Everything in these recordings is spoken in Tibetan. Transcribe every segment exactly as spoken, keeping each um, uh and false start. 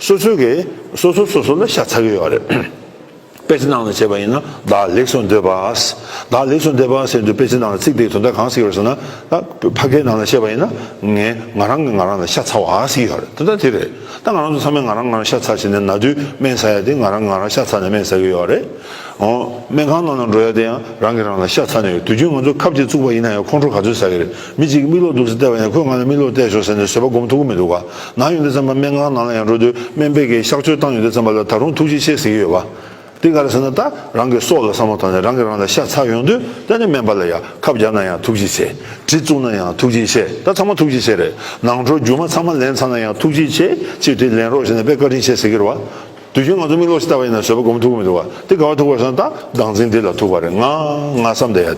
སོ་སོའི་གི་སོ་སོ་སོ་སོ་ལ་ཤ་ཚ་གི་ཡོད་རེད། དཔེ་ཆ་ནང་ལ་བྱས་པ་ཡིན་ན་བདག་ལེགས་སུ་འདོད་པ། བདག་ལེགས་སུ་འདོད་པ་ཟེར་དུས་དཔེ་ཆ་ནང་ལ་ཚིག་དེའི་དོན་དག་གང་ཟེར་གྱི་ཡོད་ཟེར་ན། ད་ཕ་སྐད་ནང་ལ་བཤད་པ་ཡིན་ན་ངས་ང་རང་གིས་ང་རང་ལ་ཤ་ཚ་བ་ཟེར་གྱི་ཡོད་རེད། དོན་དག་དེ་རེད། ད་ང་རང་ཚོ་ཚང་མས་ང་རང་ང་རང་ཤ་ཚ་བྱས་ནས་ན་དུས་སྨན་ཟ་ཡ་དེ་ང་རང་ང་རང་ཤ་ཚ་ནས་སྨན་ཟ་གི་ཡོད་རེད། འོ། སྨན་ཁང་ནང་ལ་འགྲོ་ཡ་དེ་ཡང་རང་གིས་རང་ལ་ཤ་ཚ་ནས་ཡོད། དུས་རྒྱུན་ང་ཚོ་ཁབ་ཅིག་བཙུགས་པ་ཡིན་ན་ཡང་ཁོང་ཁྲོ་ག་ཚོད་ཟ་གི་རེད། མི་གཅིག་གིས་མིག་ལོག་འདུག་སེ་བལྟས་པ་ཡིན་ན་ཁོས་ང་ལ་མིག་ལོག་བལྟས་ཤོག་ཟེར་ནས་བཟོད་པ་སྒོམ་ཐུབ་ཀྱི་མི་འདུག་ག། ནང་ཡོང་དུས་ཙམ་པ་སྨན་ཁང་ནང་ལ་ཡང་འགྲོ་དུས་སྨན་པས་ཀྱིས་གཤག་བཅོས་བཏང་ཡོང་དུས་ཙམ་པ་ལ་ད་རུང་ཐུགས་རྗེ་ཆེ་ཟེར་གྱི་ཡོད་པ། དེ་ག་རེ་ཟེར་ན། ད་རང་གི་སྲོག་ལ་བསམ་བློ་བཏང་ནས་རང་གིས་རང་ལ་ཤ་ཚ་ཡོང་དུས་ད་ནི་སྨན་པ་ལ་ཡང་ཁབ་བརྒྱབ་ན་ཡང་ཐུགས་རྗེ་ཆེ། གྲི་བཙུགས་ན་ཡང་ཐུགས་རྗེ་ཆེ། ད་ཚང་མ་ཐུགས་རྗེ་ཆེ་རེད། ནང་ཁྲོལ་རྒྱུ་མ་ཚང་མ་ལེན་ཚར་ན་ཡང་ཐུགས་རྗེ་ཆེ། ཅིག་དེ་ལེན་རོགས་བྱས་ནས་དཔེ་བཀའ་དྲིན་ཆེ་ཟེར་གྱི་རེད་བ། དུས་རྒྱུན་ང་ཚོ་མིག་ལོག་ཅིག་བལྟས་པ་ཡིན་ན་བཟོད་པ་སྒོམ་ཐུབ་ཀྱི་མི་འདུག་བ། དེ་ག་བ་ཐུག་པ་སོང་ད་བདག་འཛིན་འདི་ལ་ཐུག་པ་རེད། ང་ང་བསམ་བསྡད་ཡ་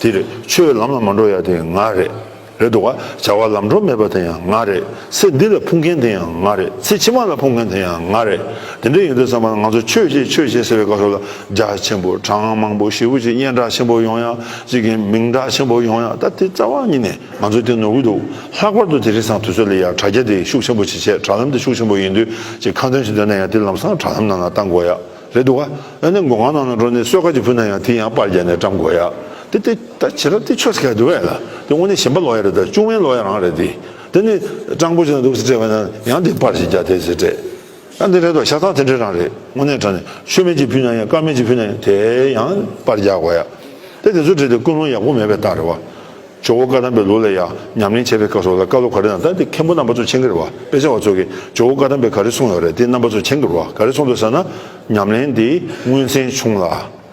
དེ་དེ་རེད། ཆོས་ལམ་ལ་མ་འགྲོ་ཡ་དེ་ང་རེད། རེད་འདུག་བ། བྱ་བ་ལམ་འགྲོ་མེད་པ་དེ་ཡང་ང་རེད། ཚེ་འདི་ལ་ཕུང་མཁན་དེ་ཡང་ང་རེད། ཚེ་ཕྱི་མ་ལ་ཕུང་མཁན་དེ་ཡང་ང་རེད། དེ་འདྲ་ཡིན་དུས་ཙམ་པ་ང་ཚོ་ཆོས་བྱེད་ཆོས་བྱེད་ཟེར་བའི་སྐབས་སུ་ལ་རྒྱ་ཆེན་པོ་གྲངས་མང་པོ་ཞེ་པོ་ཅིག་སྙན་གྲགས་ཆེན་པོ་ཡོང་ཡ། ཅིག་གི་མིང་གྲགས་ཆེན་པོ་ཡོང་ཡ། ད་དེ་རྩ་བ་ཉིད་ནས། ང་ཚོས་དེ་ནོར་གྱི་འདུག། ལྷག་པར་དུ་དེང་སང་དུས་ཚོད་ལ་ཡང་དྲ་རྒྱ་དེ་ཤུགས་ཆེན་པོ་ཞིག་བྱས། དྲ་ལམ་དེ་ཤུགས་ཆེན་པོ་ཡིན་དུས་ཅིག་ཁ་འདོན་ཞིག་འདོན་ན་ཡང་དེ་ལམ་སང་དྲ་ལམ་ནང་ལ་བཏང་དགོས་ཡ་རེད་འདུག་ག། ཨ་ནི་མགོ་སྔ་ནང་ལ་འགྲོ་ནས་གསོལ་ཁ་ཅིག་ཕུལ་ན་ཡང་དེ་ཡང་པར་རྒྱག་ནས་བཀྲམ་དགོས་ཡ། དེ་དེ་ད་བྱེད་རབས་དེ་ཆོས་ཟེར་ག་འདུག་བས་ལ། དེ་དངོས་གནས་ཞེན་པ་ལོག་ཡ་རེད། ད་བཅུག་མིན་ལོག་ཡ་རང་རེད་དེ། དེ་ནི་སྤྲང་པོ་ཞིག་ན་འདུག་ཟེར་སྤྲད་པ་ན་ཡང་དེ་པར་ཞིག་རྒྱག་དེ་ཟེར་སྤྲད། ཡང་འདི་རེད་དོ། ཤ་ཚང་དེ་འདྲ་རང་རེད། དངོས་གནས་དྲང་གནས་ཤོ་མེད་ཅིག་ཕུལ་ན་ཡང་དཀར་མེད་ཅིག་ཕུལ་ན་ཡང་དེ་ཡང་པར་རྒྱག་དགོས་ཡ། དེ་དེ་ཚོ་བྲིས་ཏེ་ཀུན་སློང་ཡག་པོ་མེད་པའི་རྟགས་རེད་བ། ཇོ་བོ་བཀའ་གདམས་པའི་ལུགས་ལ་ཡང་ཉམས་ལེན་བྱེད་པའི་སྐབས་སུ་ལ་བཀའ་སློབ་ག་རེ་གནང་། ད་དེ་མཁན་པོ་རྣམ་པ་ཚོ་མཁྱེན་གྱི་རེད་བ། དཔེ་ཆ་བ་ཚོ་གིས་ཇོ་བོ་བཀའ་གདམས་པས་ག་རེ་གསུངས་ཡོད་རེད། དེ་རྣམ་པ་ཚོ་མཁྱེན་གྱི་རེད་བ། ག་རེ་གསུངས་འདུག་ཟེར་ན། ཉམས་ལེན་འདི་མངོན་མཚན་ཆུང་ལ།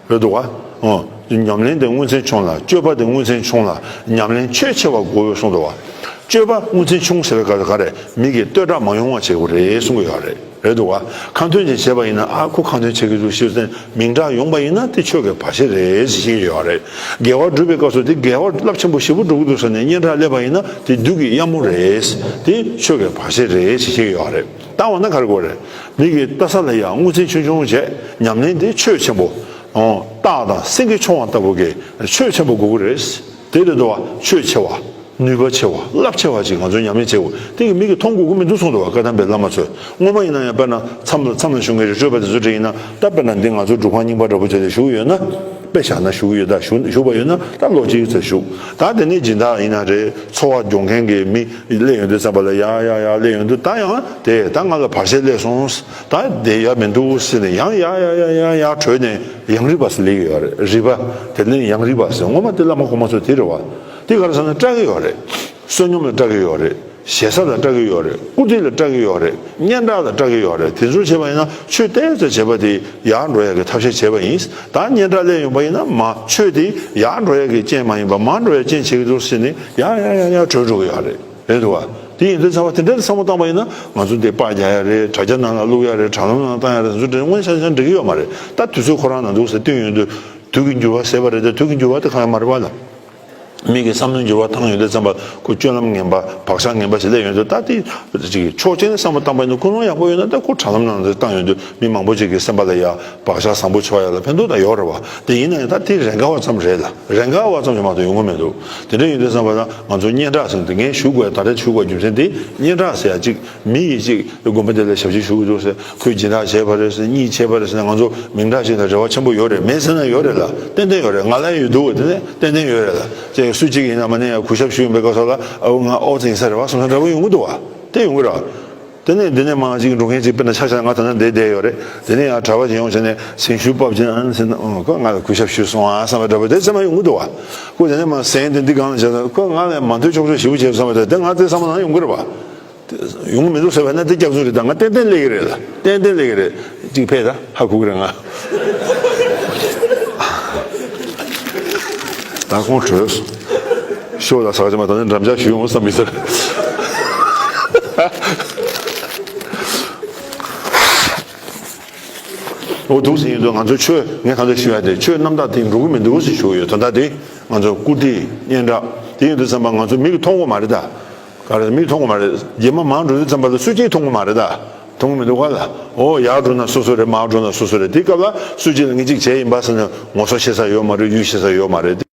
རེད་འདུག་བ། ཨོ། ཉམས་ལེན་འདི་མངོན་མཚན་ཆུང་ལ། སྤྱོད་པ་འདི་མངོན་མཚན་ཆུང་ལ། ཉམས་ལེན་ཆོད་ཆེ་བ་དགོས་གསུངས་འདུག་བ། སྤྱོད་པ་མངོན་མཚན་ཆུང་ཟེར་བའི་སྐབས་སུ་ག་རེ། མི་གིས་བསྟོད་གྲགས་མ་ཡོང་བ་བྱེད་དགོས་རེད་གསུང་གི་ཡོད་རེད། རེད་འདུག་བ། ཁ་འདོན་ཅིག་བྱས་པ་ཡིན་ན། ཨ་ཁོ་ཁ་འདོན་བྱེད་ཀྱི་འདུག་ཞེས་ཟེར་མིང་གྲགས་ཡོང་པ་ཡིན་ན་དེ་ཆོས་ཀྱི་བར་ཆད་རེད་ཟེར་བཤད་ཀྱི་ཡོད་རེད། དགེ་བ་སྒྲུབ་པའི་སྐབས་སུ་དེ་དགེ་བ་རླབས་ཆེན་པོ་ཞེ་པོ་སྒྲུབ་ཀྱི་འདུག་ཟེར་ནས་སྙན་གྲགས་སླེབས་པ་ཡིན་ན་དེ་བདུད་ཀྱི་གཡབ་མོ་རེད། དེ་ཆོས་ཀྱི་བར་ཆད་རེད་ཟེར་བཤད་ཀྱི་ཡོད་རེད། ད་འོ་ན་ག་རེ་དགོས་རེད། མི་གིས་ལྟ་ས་ལ་ཡང་མངོན་མཚན་ཆུང་ཆུང་བྱས། ཉམས་ལེན་དེ་ཆོད་ཆེན་པོ། ཨོ། སྟག་དང་སེང་གེ་མཆོང་བ་ལྟ་བུ་གི་ཆོད་ཆེན་པོ་དགོས་ཀྱི་རེད། དེ་རེད་འདུག་བ། ཆོད་ཆེ་བ། ནུས་པ་ཆེ་བ། རླབས་ཆེ་བ་ཅིག་ང་ཚོས་ཉམས་ལེན་བྱེད་དགོས། དེ་གི་མི་གིས་མཐོང་དགོས་ཀྱི་མི་འདུག་གསུངས་འདུག་བ། བཀའ་གདམས་པའི་བླ་མ་ཚོས། སྔོན་མ་ཡིན་ན་ཡང་དཔེར་ན་མཚམས་ལ་མཚམས་ལ་བཞུགས་མཁན་རི་ཁྲོད་པ་དེ་ཚོ་འདྲ་ཡིན་ན། ད་དཔེར་ན་འདི་ང་ཚོ་སྒྲུབ་ཁང་རྙིང་པ་འདྲ་པོ་བྱས་ཏེ་བཞུགས་ཡོད་ན། དཔེ་བཞག་ན་བཞུགས་ཡོད། ད་བཞུགས་བཞུགས་པ་ཡོད་ན་ད་ལོ་གཅིག་ཙམ་བཞུགས། ད་དེ་ནས་སྦྱིན་བདག་ཡིན་ན་རེད། འཚོ་བ་སྐྱོང་མཁན་གྱི་མི་སླེབས་ཡོང་དུས་ཙམ་པ་ལ་ཡ་ཡ་ཡ་སླེབས་ཡོང་དུས། ད་ཡང་དེ་ད་ང་ལ་བར་ཆད་སླེབས་སོང་། ད་བསྡད་ཡ་མི་འདུག་ཟེར་ནས་ཡང་ཡ་ཡ་ཡ་ཡ་ཡ་བྲོས་ནས་ཡང་རིག་པ་ཟེར་སླེབས་ཡོད་རེད། རིག་པ་དེ་ནས་ཡང་རིག་པ་ཟེར། སྔོན་མ་དེ་བླ་མ་གོང་མ་ཚོ་དེ་རེད་བ། དེ་ག་རེ་ཟེར་ན་སྐྲག་གི་ཡོད་རེད། བསོད་སྙོམས་ལ་སྐྲག་གི་ཡོད་རེད། ཞེ་ས་ལ་སྐྲག་གི་ཡོད་རེད། བཀུར་སྟི་ལ་སྐྲག་གི་ཡོད་རེད། སྙན་གྲགས་ལ་སྐྲག་གི་ཡོད་རེད། དེ་ཚོ་བྱས་པ་ཡིན་ན་ཆོས་ཏོག་ཙམ་བྱས་པ་དེ་ཡར་འགྲོ་ཡ་གི་ཐབས་ཤེས་བྱས་པ་ཡིན། ད་སྙན་གྲགས་སླེབས་ཡོང་པ་ཡིན་ན་མ་ཆོས་དེ་ཡར་འགྲོ་ཡ་གི་རྐྱེན་མ་ཡིན་པ་མར་འགྲོ་ཡ་རྐྱེན་བྱེད་ཀྱི་འདུག་ཟེར་ནས་ཡ་ཡ་ཡ་ཡ་བྲོས་འགྲོ་གི་ཡོད་རེད། རེད་འདུག་བ། དེ་ཡིན་དུས་ཚང་མ་དེ་འདྲའི་བསམ་བློ་བཏང་པ་ཡིན་ན། ང་ཚོ་འདི་པར་རྒྱག་ཡ་རེད། དྲ་རྒྱ་ནང་ལ་བླུག་ཡ་རེད། དྲ་ལམ་ནང་བཏང་ཡ་རེད། དེ་ཚོ་དེ་དངོས་ཆ་ཆ་འགྲིག་གི་ཡོད་མ་རེད། ད་དུས་ཚོད་ཁོ་རང་ནང་འདུག་ཟེར་བསྟུན་ཡོང་དུས། དུས་ཀྱི་འགྱུར་བ་ཟེར་བ་རེད་དེ། དུས་ཀྱི་འགྱུར་བ་དེ་གང་ཡང་མ་རེད་བ་ལ། མི་གི་བསམ་བློའི་འགྱུར་བ་བཏང་ཡོང་དུས་ཙམ་པ་ཁོ་སྤྱོད་ལམ་ངན་པ་བག་ཆགས་ངན་པ་ཞིག་སླེབས་ཡོང་དུས། ད་དེ་ཅིག་ཕྱོགས་གཅིག་ནས་བསམ་བློ་བཏང་པ་ཡིན་ན། ཀུན་སློང་ཡག་པོ་ཡོད་ན་ད་ཁོ་དྲ་ལམ་ནང་དུ་བཏང་ཡོང་དུས་མི་མང་པོ་ཅིག་གི་སེམས་པ་ལ་ཡ་བག་ཆགས་བཟང་པོ་ཆགས་ཡ་ལ་ཕན་ཐོགས་ད་ཡོད་རེད་བ། དེ་ཡིན་ན་ཡང་ད་དེ་རེ་འགའ་བ་ཙམ་རེད་ལ། རེ་འགའ་བ་ཙམ་ཞིག་མ་གཏོགས་ཡོང་གི་མི་འདུག། དེ་འདྲ་ཡིན་དུས་ཙམ་པ་ལ་ང་ཚོ་སྙན་གྲགས་ཟེར་དེ་ངས་ཞུ་དགོས་ཡ། ད་རེས་ཞུ་དགོས་རྒྱུ་མཚན་དེ། སྙན་གྲགས་ཟེར་ཡ་ཅིག་མི་ཡིས་ཅིག་དགོན་པ་དེ་ལ་ཞབས་ཕྱི་ཞུ་གི་འདུག་ཟེར། ཁོས་སྦྱིན་བདག་བྱས་པ་རེད་ཟེར། གཉིས་བྱས་པ་རེད་ཟེར་ན་ང་ཚོ་མིང་གྲགས་ཤིག་དང་རེ་བ་ཆེན་པོ་ཡོད་རེད། མེད་ཟེར་ན་ཡོད་རེད་ལ། ཏན་ཏན་ཡོད་རེད། ང་ལ་ཡོད་འདུག། དེ་ནས་ཏན་ཏན་ཡོད་རེད་ལ། ཅེས་སུ་གཅིག་ཡིན་ན་མ་ནས་ཡང་གུས་ཞབས་ཞུ་ཡོང་པའི་སྐབས་སུ་ལ། ཨ་ཁུ་ང་ཨོ་ཙི་ཡིན་ས་རེད་བ་བསམ་ས་འདྲ་པོ་ཡོང་གི་འདུག་བ། དེ་ཡོང་གི་རེད། དེ་ནས་འདི་ནས་མར་ཅིག་འགྲོ་མཁན་ཅིག་དཔེར་ན་ཆ་བཞག་ན་ང་ད་ལྟ་འདིར་བསྡད་ཡོད་རེད། དེ་ནས་ཡང་གྲྭ་པ་ཅིག་ཡོང་བྱས་ནས་གཟིམ་ཤུལ་བབས་ཅིག་ཨ་ནི་ཟེར་ན། ཨོ་ཁོས་ང་ལ་གུས་ཞབས་ཞུས་སོང་ཨ་བསམ་པ་འདྲ་པོ་དེ་ཚང་མ་ཡོང་གི་འདུག་བ། ཁོས་དེ་ནས་མར་ཟན་དེ་འདི་སྒང་ལ་བཞག་ན། ཁོས་ང་ལ་མ་འདོད་ཆོག་ཆོག་ཞེ་པོ་བྱས་བསམ་པ་དེ། དེ་ང་དེ་བསམ་བློ་ནང་ཡོང་གི་རེད་བ། ཡོང་གི་མི་འདུག་ཟེར་བས་ན་དེ་སྐྱག་རྫུན་རེད། ད་ང་ཏན་ཏན་སླེབས་ཀྱི་རེད་ལ། ཏན་ཏན་སླེབས་ཀྱི་རེད། གཅིག་ཕེབས་ད། ཧ་གོ་གི་རེད་ང་། ད་ཁོང་བྲོས། ཤོག་ལ་ཟག་ཅི་མ་ད་ནི་འགྲམ་ལྕག་ཞུ་ཡོང་བསམ་མི་ཟེར། འོ་འདུག་ཟེར་ཡིན་དུས་ང་ཚོ་ཆོས་ངས་གང་འདྲ་ཞུ་ཡ་དེ་ཆོས་རྣམ་དག་དེ་འགྲོ་གི་མི་འདུག་ཟེར་ཞུ་གི་ཡོད། དོན་དག་དེ་ང་ཚོ་བཀུར་སྟི་སྙན་གྲགས་དེ་ཡིན་དུས་ཙམ་པ་ང་ཚོ་མིག་གིས་མཐོང་གི་མ་རེད་ད། ག་རེ་མིག་མཐོང་གི་མ་རེད། རྗེས་མ་མར་འགྲོ་དུས་ཙམ་པ་ལ་སུ་གཅིག་མཐོང་གི་མ་རེད་ད། མཐོང་གི་མི་འདུག་ག་ལ། འོ་ཡར་འགྲོ་ན་སོ་སོ་རེད། མར་འགྲོ་ན་སོ་སོ་རེད། དེ་སྐབས་ལ་སུ་གཅིག་ལ་ངས་གཅིག་བྱས་ཡིན་པ་ཟེར་ནས་ངོ་སོ་ཤེས་ས་ཡོད་མ་རེད། ཡུལ་ཤེས་ས་ཡོད་མ་རེད།